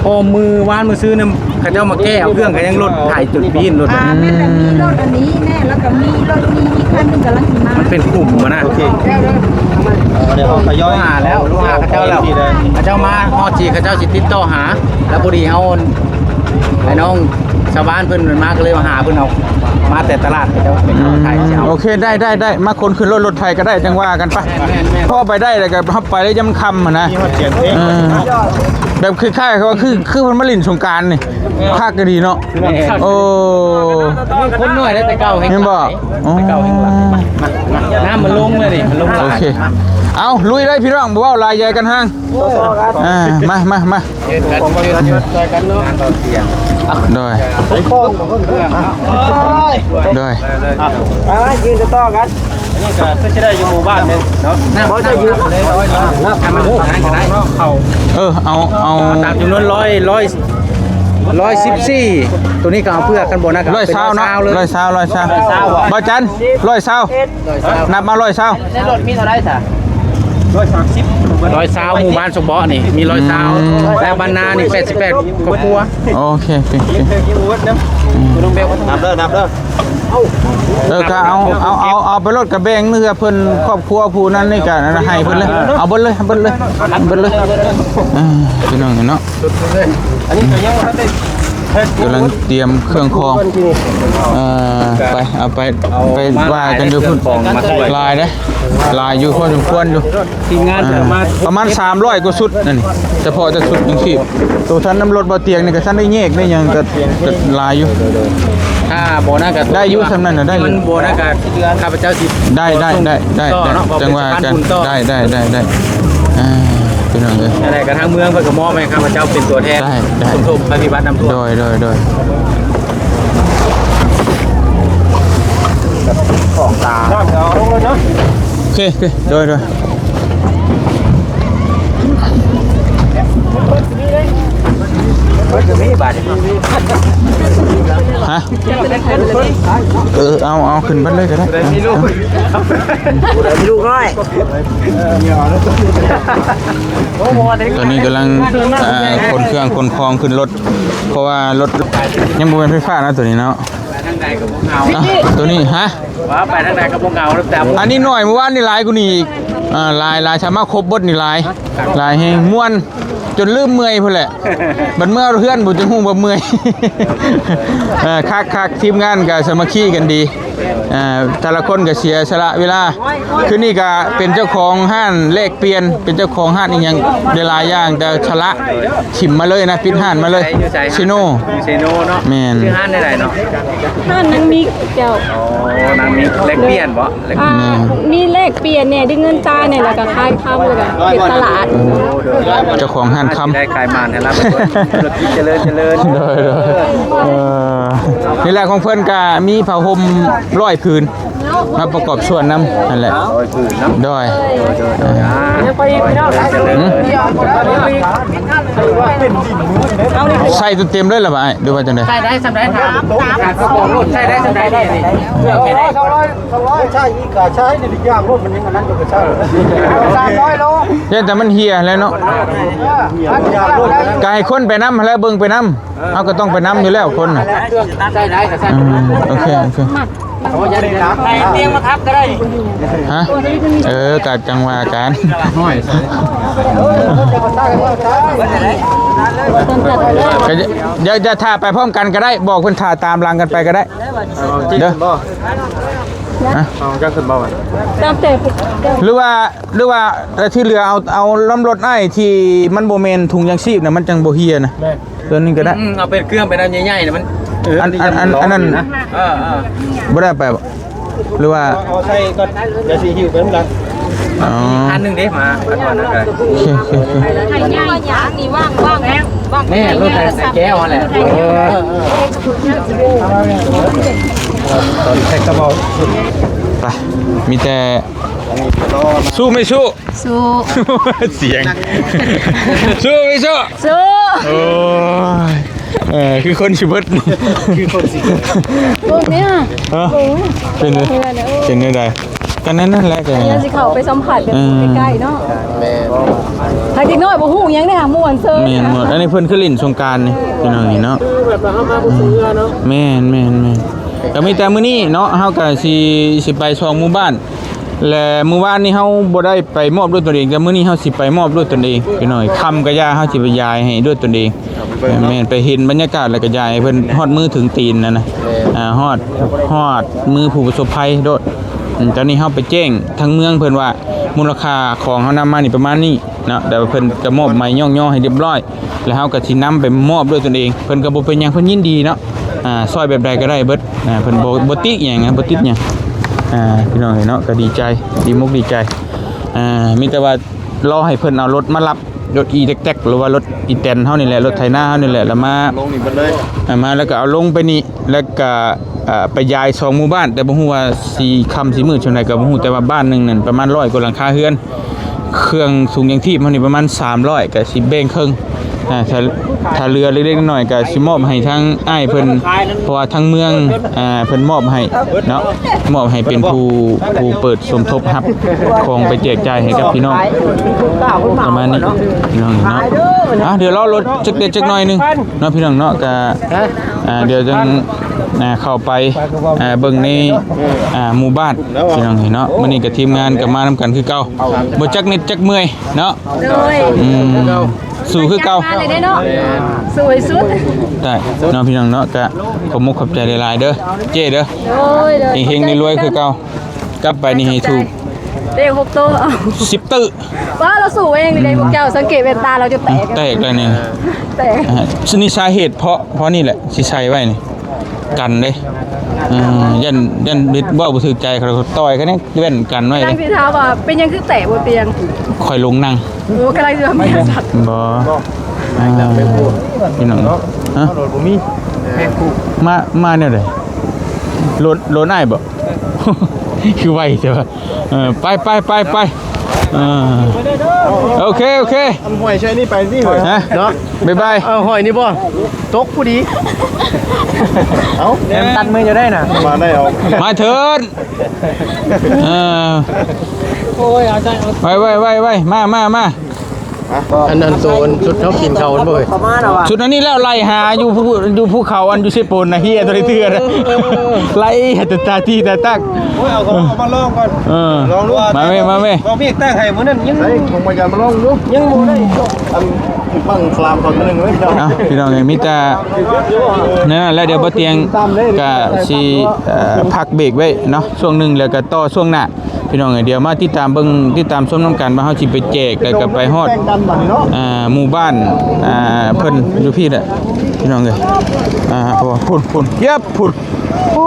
ເອີ ມື້ວານມື້ຊືນນີ້ ເຂົາເຈົ້າມາແກ້ເອົາເຄື່ອງ ກໍຍັງລົດໄຖຈົນປີ້ນລົດ ອ່າ ແມ່ນແຫຼະ ມີລົດອັນນີ້ແນ່ ແລ້ວກໍມີລົດ ມີອີກຄັນໜຶ່ງກຳລັງຊິມາ ມັນເປັນຂຸມຫັ້ນນະ ໂອເຄ ດຽວເຮົາທະຍອຍຫາແລ້ວ ໂທຫາເຂົາເຈົ້າແລ້ວ ເຂົາເຈົ້າມາຮອດທີ່ ເຂົາເຈົ້າຊິຕິດຕໍ່ຫາ ແລ້ວພໍດີເຮົາ ໄອ້ນ້ອງຊາວບ້ານເພິ່ນມາ ກໍເລີຍມາຫາເພິ່ນ ເອົາມາແຕ່ຕະຫຼາດ ເຂົາເຈົ້າໄປເຂົ້າໄຖຊິເອົາ ໂອເຄ ໄດ້ ໄດ້ ໄດ້ ມາຂົນຂຶ້ນລົດ ລົດໄຖກໍໄດ້ ຈັ່ງວ່າກັນໄປ ແມ່ນໆໆ ພໍໄປໄດ້ແລ້ວກໍເຮົາໄປແລ້ວ ຍາມຄ່ຳຫັ້ນນະ ມີຮອດສຽງເພງ ເອີ ແບບຄ້າຍໆ ຄືວ່າ ຄື ຄືເພິ່ນມາຫຼິ້ນສົງການນີ້ ຄັກອີ່ຫຼີເນາະ ແມ່ນ ໂອ້ ຄົນໜ້ອຍໄດ້ແຕ່ເກົ່າແຮງ ແມ່ນບໍ່? ຫຼາຍ ອໍ ແຕ່ເກົ່າແຮງຫຼາຍ ມາ ມາ ນ້ຳມັນລົງເລີຍນີ້ ມັນລົງຫຼາຍ ໂອເຄ ເອົາ ລຸຍເລີຍພີ່ນ້ອງ ບໍ່ເວົ້າຫຼາຍ ໃຫຍ່ກັນຮ່າງ ອ່າ ມາ ມາ ມາ ຢືນກັນ ຢືນກັນ ຊ່ອຍກັນເນາະ ໂດຍ ໂດຍ ອ່ະ ຢືນຕໍ່ໆກັນ ອັນນີ້ກໍຄືຊິໄດ້ຢູ່ໝູ່ບ້ານເດ້ເນາະ ບໍ່ຈະຢູ່ ເອີ ເອົາ ເອົາຕາມຈຳນວນຮ້ອຍ ຮ້ອຍ ຮ້ອຍສິບສີ່ ໂຕນີ້ກໍເອົາເພື່ອກັນບໍ່ນະ ຮ້ອຍຊາວເນາະ ເປັນຮ້ອຍຊາວເລີຍ ຮ້ອຍຊາວ ຮ້ອຍຊາວ ຮ້ອຍຊາວ ບ່າວຈັນ ຮ້ອຍຊາວ ຮ້ອຍຊາວ ນັບມາຮ້ອຍຊາວ ໃນລົດມີເທົ່າໃດຊະ? ຮ້ອຍສາມສິບ ຮ້ອຍຊາວ ໝູ່ບ້ານສົມເບາະນີ້ມີຮ້ອຍຊາວ ອືມ ແລະບ້ານນານີ້ແປດສິບແປດຄອບຄົວ. ໂອເຄ ໂອເຄ ໂອເຄ ອືມ ນັບເດີ ນັບເດີ. ເອີ ກະເອົາ ເອົາ ເອົາ ເອົາໄປໂລດ ກະແບ່ງເພື່ອເພິ່ນ ຄອບຄົວຜູ້ນັ້ນນີ້ກະໃຫ້ເພິ່ນເລີຍ ເອົາເບິດເລີຍ ເອົາເບິດເລີຍ ເບິດເລີຍ. ອ່າ ພີ່ນ້ອງເນາະ ອັນນີ້ກະຍັງບໍ່ທັນໄດ້ ກຳລັງຕຽມເຄື່ອງຂອງ ເອີ ໄປ ເອົາໄປ ໄປວ່າກັນຢູ່ພຸ້ນ ຫຼາຍເດ້ ຫຼາຍຢູ່ພໍສົມຄວນຢູ່. ທີມງານຈະມາ ອ່າ ປະມານສາມຮ້ອຍກວ່າຊຸດນັ້ນ ສະເພາະແຕ່ຊຸດຍັງຊີບ. ໂຕທັນນຳລົດບໍ່ຕຽງນີ້ກະທັນໄດ້ແຍກໄດ້ຫຍັງກະ ກະຫຼາຍຢູ່. ຖ້າບໍ່ນັ້ນກະໄດ້ຢູ່ ສ່ຳນັ້ນນະໄດ້ຢູ່ ມັນບໍ່ນັ້ນກະຂ້າພະເຈົ້າຊິ ໄດ້ ໄດ້ ໄດ້ ໄດ້ ຈັ່ງວ່າກັນ ໄດ້ ໄດ້ ໄດ້ ໄດ້ ອ່າ ພີ່ນ້ອງເອີຍ ແນວໃດກະທາງເມືອງເພິ່ນກະມອບໃຫ້ຂ້າພະເຈົ້າເປັນຕົວແທນ ໄດ້ ໄດ້ ສົມທົບໄພພິບັດນ້ຳຖ້ວມ. ໂດຍ ໂດຍ ໂດຍ ຂອງຕາ ໂອເຄ ໂອເຄ ໂດຍ ໂດຍ. ຮະ ເອີ ເອົາ ເອົາຂຶ້ນເບິດເລີຍກະໄດ້ ມີລູກ ຜູ້ໃດມີລູກນ້ອຍ. ຕອນນີ້ກຳລັງ ເອີ ຂົນເຄື່ອງຂົນຂອງຂຶ້ນລົດ ເພາະວ່າລົດຍັງບໍ່ແມ່ນໄຟຟ້າເນາະ ໂຕນີ້ເນາະ. ອ່ະ ໂຕນີ້ ຮະ ວ່າໄປທາງໃດກະບໍ່ເຫງົາແລ້ວ ແຕ່ ອັນນີ້ໜ້ອຍ ມື້ວານນີ້ຫຼາຍກວ່ານີ້ອີກ. ອ່າ ຫຼາຍ ຫຼາຍ ສາມາດຄົບເບິດນີ້ຫຼາຍ ຫຼາຍແຮງ ມ່ວນຈົນລືມເມື່ອຍພຸ້ນແຫຼະ. ບັດເມືອເຮືອນພຸ້ນຈຶ່ງຮູ້ວ່າເມື່ອຍ. ເອີ ຄັກໆ ທີມງານກະສາມັກຄີກັນດີ ອ່າ ແຕ່ລະຄົນກະເສຍສະຫຼະເວລາ. ຄືນີ້ກະເປັນເຈົ້າຂອງຮ້ານແລກປ່ຽນ ເປັນເຈົ້າຂອງຮ້ານອີ່ຫຍັງໄດ້ຫຼາຍຢ່າງ ແຕ່ສະຫຼະ ຖິ້ມມາເລີຍນະ ປິດຮ້ານມາເລີຍ. ຢູ່ໃສ? ເຊໂນ ຢູ່ເຊໂນເນາະ. ແມ່ນ ຊື່ຮ້ານແນວໃດເນາະ? ຮ້ານນາງມິກເຈົ້າ. ອໍ ນາງມິກແລກປ່ຽນບໍ? ອ່າ ແມ່ນ ມີແລກປ່ຽນແດ່ ດຶງເງິນຕາແດ່ ແລ້ວກະຂາຍຄຳ ແລ້ວກະເຮັດຕະຫຼາດ. ໂອ້ ເຈົ້າຂອງຮ້ານຄຳ ໄດ້ຂາຍໝານໃຫ້ລາວ ທຸລະກິດຈະເລີນຈະເລີນ. ໂດຍ ໂດຍ ເອີ ນີ້ແຫຼະ ຂອງເພິ່ນກະມີຜ້າຫົ່ມຮ້ອຍຜືນ ມາປະກອບສ່ວນນຳຫັ້ນແຫຼະ. ໂດຍ ໂດຍ ໂດຍ ໂດຍ ອ່າ ໃສ່ເຕັມໆເລີຍລະບໍ່ອ້າຍ ຫຼືວ່າຈັ່ງໃດ? ໃສ່ໄດ້ສ່ຳໃດ? ຖາມ ຖາມກະບອກໂລດ ໃສ່ໄດ້ສ່ຳໃດ? ເລືອກໃຫ້ໄດ້ ສອງຮ້ອຍ ສອງຮ້ອຍ ໃສ່ອີກກະໃສ່ ອີກຢ່າງໂລດ ມັນຍັງອັນນັ້ນຢູ່ກະໃສ່ ສາມຮ້ອຍໂລ. ຢ້ານແຕ່ມັນເຫ່ຍແຫຼະເນາະ ເອີ ກະໃຫ້ຄົນໄປນຳຫັ້ນແຫຼະ ເບິ່ງໄປນຳ. ເຮົາກະຕ້ອງໄປນຳຢູ່ແລ້ວຄົນນະ. ອືມ ໂອເຄ ໂອເຄ ໃຫ້ຕຽງມາທັບກະໄດ້. ຮະ ເອີ ກະຈັ່ງວ່າກັນ ກະຢ່າ ຢ່າຖ້າໄປພ້ອມກັນກະໄດ້ ບອກເພິ່ນຖ້າຕາມຫຼັງກັນໄປກະໄດ້ເດີ. ເອົາຈັກຂຶ້ນບໍ່? ຕາມແຕ່ ຫຼືວ່າ ຫຼືວ່າທີ່ເຫຼືອເອົາ ເອົາລຳລົດອ້າຍທີ່ມັນບໍ່ແມ່ນຖົງຢາງຊີບນະ ມັນຈັ່ງບໍ່ເຫ່ຍນະ. ແມ່ນ ໂຕນີ້ກະໄດ້ ອືມ ເອົາເປັນເຄື່ອງເປັນອັນໃຫຍ່ໆນະ ມັນ ເອີ ອັນ ອັນ ອັນ ອັນນັ້ນ ເອີ ເອີ ບໍ່ໄດ້ໄປບໍ? ຫຼືວ່າ ເອົາໃສ່ກ່ອນ ດຽວຊິຫິ້ວໄປນຳກັນ. ອໍ ອັນໜຶ່ງເດ້ ມາ ອັນນັ້ນກະໄດ້. ໂອເຄ ໂອເຄ ໂອເຄ ໃຫ້ໃຫຍ່ຫຍັງນີ້ ວ່າງ ວ່າງແຮງ ວ່າງ ແມ່ນ ລົດໃສ່ແກ້ວຫັ້ນແຫຼະ. ເອີ ເອີ ເອີ ຕອນແທັກກະເບົາ ໄປ ມີແຕ່ ສູ້ໄມ່ສູ້? ສູ້ ສຽງ ສູ້ໄມ່ສູ້? ສູ້ ໂອ້ຍ ເອີ ຄືຄົນຊິເບິດນີ້ ຄືຄົນຊິເບິດ ເບິ່ງນີ້ ຮະ ເບິ່ງ ເປັນ ເປັນແນວໃດ? ກະນັ້ນ ນັ້ນແຫຼະ ກະ ເຮົາຊິເຂົ້າໄປສຳພາດແບບ ເອີ ໃກ້ໆເນາະ. ແມ່ນ ໃຫ້ເດັກນ້ອຍບໍ່ຮູ້ຫຍັງເດ້ ມ່ວນເຊີຍ. ແມ່ນ ມ່ວນ ອັນນີ້ເພິ່ນຄືຫຼິ້ນສົງການນີ້ ພີ່ນ້ອງນີ້ເນາະ ຄືແບບວ່າເຮົາມາບໍ່ເຊື່ອເນາະ. ແມ່ນ ແມ່ນ ແມ່ນ ກະມີແຕ່ມື້ນີ້ເນາະ ເຮົາກະຊິ ຊິໄປສອງໝູ່ບ້ານ ແລະ ມື້ວານນີ້ເຮົາບໍ່ໄດ້ໄປມອບດ້ວຍຕົນເອງ ແຕ່ມື້ນີ້ເຮົາຊິໄປມອບດ້ວຍຕົນເອງ ພີ່ນ້ອງ. ຄ່ຳກະຢ່າ ເຮົາຊິໄປຢາຍໃຫ້ດ້ວຍຕົນເອງ. ແມ່ນ ໄປເຫັນບັນຍາກາດ ແລ້ວກະຢາຍໃຫ້ເພິ່ນຮອດມືເຖິງຕີນຫັ້ນນະ. ອ່າ ຮອດ ຮອດມືຜູ້ປະສົບໄພໂລດ. ອືມ ຕອນນີ້ເຮົາໄປແຈ້ງທາງເມືອງເພິ່ນວ່າ ມູນລະຄ່າຂອງເຮົານຳມານີ້ປະມານນີ້ເນາະ ແຕ່ວ່າເພິ່ນກະມອບໃໝຍ້ອງຍໍໃຫ້ຮຽບຮ້ອຍ ແລ້ວເຮົາກະຊິນຳໄປມອບດ້ວຍຕົນເອງ. ເພິ່ນກະບໍ່ເປັນຫຍັງ ເພິ່ນຍິນດີເນາະ. ອ່າ ຊ່ອຍແບບໃດກະໄດ້ເບິດ. ອ່າ ເພິ່ນບໍ່ ບໍ່ຕິຫຍັງນະ ບໍ່ຕິຫຍັງ. ອ່າ ພີ່ນ້ອງເອີຍເນາະ ກະດີໃຈ ດີມຸກດີໃຈ. ອ່າ ມີແຕ່ວ່າລໍໃຫ້ເພິ່ນເອົາລົດມາຮັບ ລົດອີແຕັກໆ ຫຼືວ່າລົດອີແຕນເຮົານີ້ແຫຼະ ລົດໄຖນາເຮົານີ້ແຫຼະ ແລ້ວມາ ລົງນີ້ເບິດເລີຍ. ອ່າ ມາແລ້ວກະເອົາລົງໄປນີ້ ແລ້ວກະ ອ່າ ໄປຢາຍສອງໝູ່ບ້ານ ແຕ່ບໍ່ຮູ້ວ່າຊິຄ່ຳຊິມືດຊ່ຳໃດກະບໍ່ຮູ້ ແຕ່ວ່າບ້ານໜຶ່ງນັ້ນປະມານຮ້ອຍກວ່າຫຼັງຄາເຮືອນ. ເຄື່ອງຖົງຢາງຊີບເຮົານີ້ປະມານສາມຮ້ອຍ ກະຊິແບ່ງເຄິ່ງ ອ່າ ຖ້າ ຖ້າເຫຼືອເລັກໆນ້ອຍໆກໍຊິມອບໃຫ້ທາງອ້າຍເພິ່ນ ເພາະວ່າທາງເມືອງ ອ່າ ເພິ່ນມອບໃຫ້ເນາະ ມອບໃຫ້ເປັນຜູ້ ຜູ້ເປີດສົມທົບຮັບຂອງໄປແຈກຈ່າຍໃຫ້ກັບພີ່ນ້ອງ ປະມານນີ້ພີ່ນ້ອງເນາະ. ອ່າ ດຽວລໍລົດຈັກເດັດຈັກໜ້ອຍໜຶ່ງເນາະ ພີ່ນ້ອງເນາະ ກໍ ອ່າ ດຽວຈັ່ງ ອ່າ ເຂົ້າໄປ ອ່າ ເບິ່ງໃນ ອ່າ ໝູ່ບ້ານພີ່ນ້ອງເນາະ. ມື້ນີ້ກໍທີມງານກໍມານຳກັນຄືເກົ່າ ບໍ່ຈັກເໜັດຈັກເມື່ອຍເນາະ. ໂດຍ ອືມ ສູ້ຄືເກົ່າ ມາເລີຍເດ້ເນາະ ສູ້ໃຫ້ສຸດ ໄດ້ເນາະ ພີ່ນ້ອງເນາະ. ກະຂອບມຸກຂອບໃຈຫຼາຍໆເດີ ເຈ້ເດີ ໂດຍ ໂດຍ ເຮັງໆລວຍໆຄືເກົ່າ. ກັບໄປນີ້ໃຫ້ຖືກ ເລກຫົກໂຕ ເອົາ ສິບຕື້. ວ່າລາວສູ້ເອງນີ້ເດ້ ອືມ ພວກເຈົ້າສັງເກດແວ່ນຕາລາວຈົນແຕກ ແຕກແລ້ວນີ້ ແຕກ. ອ່າ ນີ້ສາເຫດເພາະ ເພາະນີ້ແຫຼະ ຊິໃສ່ໄວ້ນີ້ ກັນເດ້ ເອີ ຢ້ານ ຢ້ານເວົ້າບໍ່ຖືກໃຈ ເຂົາຕ່ອຍກັນນີ້ ແວ່ນກັນໄວ້ ກຳລັງຊິຖາມວ່າເປັນຫຍັງຄືແຕກບໍ່ຕຽງ ຂ້ອຍລົງນັ່ງ ໂອ້ ກຳລັງຊິວ່າແມ່ນສັດ ບໍ່ ອ່າ ພີ່ນ້ອງ ຮະ ລົດບໍ່ມີ ມາ ມາແນວໃດ ລົດ ລົດອ້າຍບໍ່ ຄືໄວແທ້ວະ. ເອີ ໄປ ໄປ ໄປ ໄປ ເອີ ໂອເຄ ໂອເຄ ອັນຫ້ວຍໃສ່ນີ້ໄປນີ້ເຮີ້ຍ ຮະ ເນາະ ບາຍບາຍ. ເອົາ ຫ້ອຍນີ້ບໍ່ ຕົກຜູ້ດີ ເອົາ ແມ່ນຕັດມືຢູ່ໄດ້ນະ ມາໄດ້ເອົາ ມາເທີດ ເອີ ໂອ້ຍ ເອົາໃຈ ໄວໆໆໆ ມາ ມາ ມາ. ອັນ ອັນໂຕ ອັນຊຸດເຮົາກິນເຂົ້າ ອັນບໍ່ເອີຍ ຊຸດອັນນີ້ແລ້ວ ໄລ່ຫາຢູ່ພູ ຢູ່ພູເຂົາ ອັນຢູ່ເຊໂປນນະ ເຮຍຕົວເທື່ອນະ ເອີ ເອີ ເອີ ໄລ່ຫາແຕ່ຕາທີ່ຕາຕັກ. ໂອ້ຍ ເອົາ ເອົາມາລອງກ່ອນ ເອີ ລອງດູ ມາເວີ້ຍ ມາເວີ້ຍ ບອກພີ່ແຕ່ງໃຫ້ມື້ນັ້ນ ຍັງ ໃສ່ຂອງມາຢາມາລອງດູ ຍັງບໍ່ໄດ້ ອັນ ບັງຄລາມເຂົາຕົວໜຶ່ງເວີ້ຍ. ເອົ້າ ພີ່ນ້ອງເອີຍ ມີແຕ່ນັ້ນແຫຼະ ດຽວບໍ່ຕຽງກະຊິ ເອີ ພັກເບຣກໄວ້ເນາະ ຊ່ວງໜຶ່ງ ແລ້ວກະຕໍ່ຊ່ວງໜ້າ. ພີ່ນ້ອງເອີຍ ດຽວມາຕິດຕາມເບິ່ງ ຕິດຕາມຊົມນຳກັນວ່າເຮົາຊິໄປແຈກ ແລ້ວກໍໄປຮອດ ອ່າ ໝູ່ບ້ານ ອ່າ ເພິ່ນຢູ່ພີ້ແຫຼະ ພີ່ນ້ອງເອີຍ. ອ່າ ໂອ້ ພຸ້ນ ພຸ້ນ ເຢັບ ພຸ້ນ ໂອ້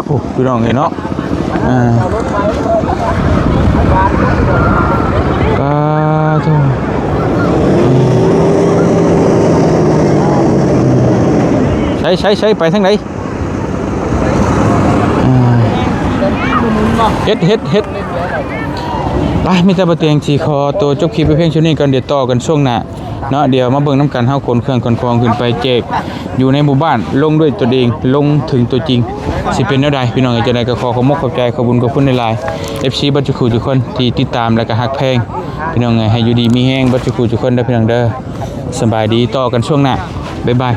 ພຸ້ນ ພີ່ນ້ອງເອີຍເນາະ. ອ່າ ປາໂທ້ ໃສ ໃສ ໃສ ໄປທາງໃດ? ອ່າ ເຮັດ ເຮັດ ເຮັດ ໄປ ມີແຕ່ບໍ່ຕຽງຊິຂໍໂຕຈົບຄລິບໄວ້ພຽງຊ່ວງນີ້ກ່ອນ ດຽວຕໍ່ກັນຊ່ວງໜ້າເນາະ. ດຽວມາເບິ່ງນຳກັນ ເຮົາຂົນເຄື່ອງຂົນຂອງຂຶ້ນໄປແຈກຢູ່ໃນໝູ່ບ້ານ ລົງດ້ວຍຕົນເອງ ລົງເຖິງຕົວຈິງ ຊິເປັນແນວໃດ ພີ່ນ້ອງເອີຍ. ຈັ່ງໃດກໍຂໍຂອບມຸກຂອບໃຈ ຂອບບຸນຂອບຄຸນຫຼາຍໆ ເອັຟຊີ ເບິດທຸກຄູ່ທຸກຄົນທີ່ຕິດຕາມ ແລະກະຮັກແພງ ພີ່ນ້ອງເອີຍ. ໃຫ້ຢູ່ດີມີແຮງເບິດທຸກຄູ່ທຸກຄົນເດີ ພີ່ນ້ອງເດີ. ສະບາຍດີ ຕໍ່ກັນຊ່ວງໜ້າ ບາຍບາຍ.